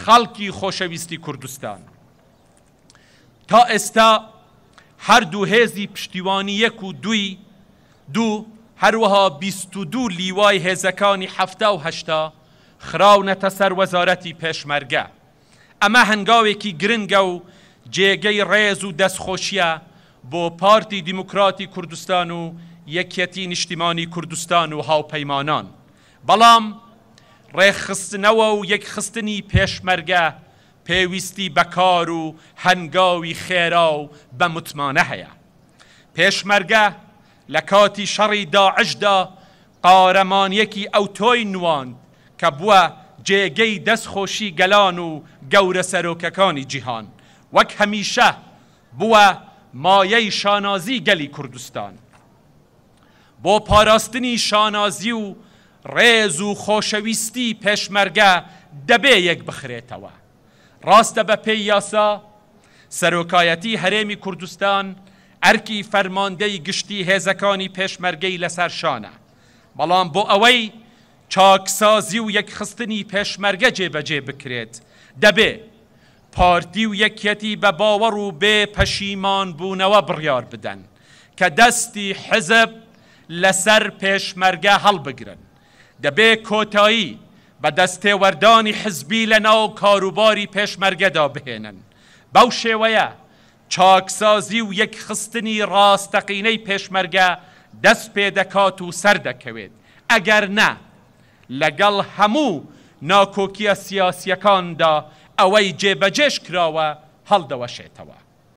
خەڵکی خۆشەویستی کوردستان، تا ئێستا هەردوو هێزی پشتیوانی یەک و دووی دوو، هەروەها 22 لیوای هێزەکانی 70 و 80 خراونەتە سەر وەزارەتی پێشمەرگە. ئەمە هەنگاوێکی گرنگە و جێگەی ڕێز و دەستخۆشییە بۆ پارتی دیموکراتی کوردستان و یەکیەتی نیشتیمانی کوردستان و هاوپەیمانان. بەڵام ڕێکخستنەوە و یەکخستنی پێشمەرگە پێویستی بە کار و هەنگاوی خێرا و بە متمانە هەیە. پێشمەرگە لە کاتی شەڕی داعشدا قارەمانیەکی ئەوتۆی نواند کە بووە جێگەی دەست خۆشی گەلان و گەورە سەرۆکەکانی جیهان، وەک هەمیشە بووە مایەی شانازی گەلی کوردستان. بۆ پاراستنی شانازی و ڕێز و خۆشەویستی پێشمەرگە دەبێ یەک بخرێتەوە. ڕاستە بە پێی یاسا سەرۆکایەتی هەرێمی کوردستان ئەرکی فەرماندەی گشتی هێزەکانی پێشمەرگەی لەسەر شانە، بەڵام بۆ ئەوەی چاکسازی و یەکخستنی پێشمەرگە جێبەجێ بکرێت دەبێ پارتی و یەکیەتی بە باوەڕ و بێ پەشیمان بوونەوە بڕیار بدەن کە دەستی حزب لەسەر پێشمەرگە هەڵبگرن. دەبێ کۆتایی بە دەستێوەردانی حزبی لە ناو کاروباری پێشمەرگەدا بهێنن. بەو شێوەیە چاکسازی و یەکخستنی ڕاستەقینەی پێشمەرگە دەست پێدەکات و سەردەکەوێت. ئەگەر نا، لەگەڵ هەموو ناکۆکییە سیاسییەکاندا ئەوەی جێبەجێش کراوە هەڵدەوەشێتەوە.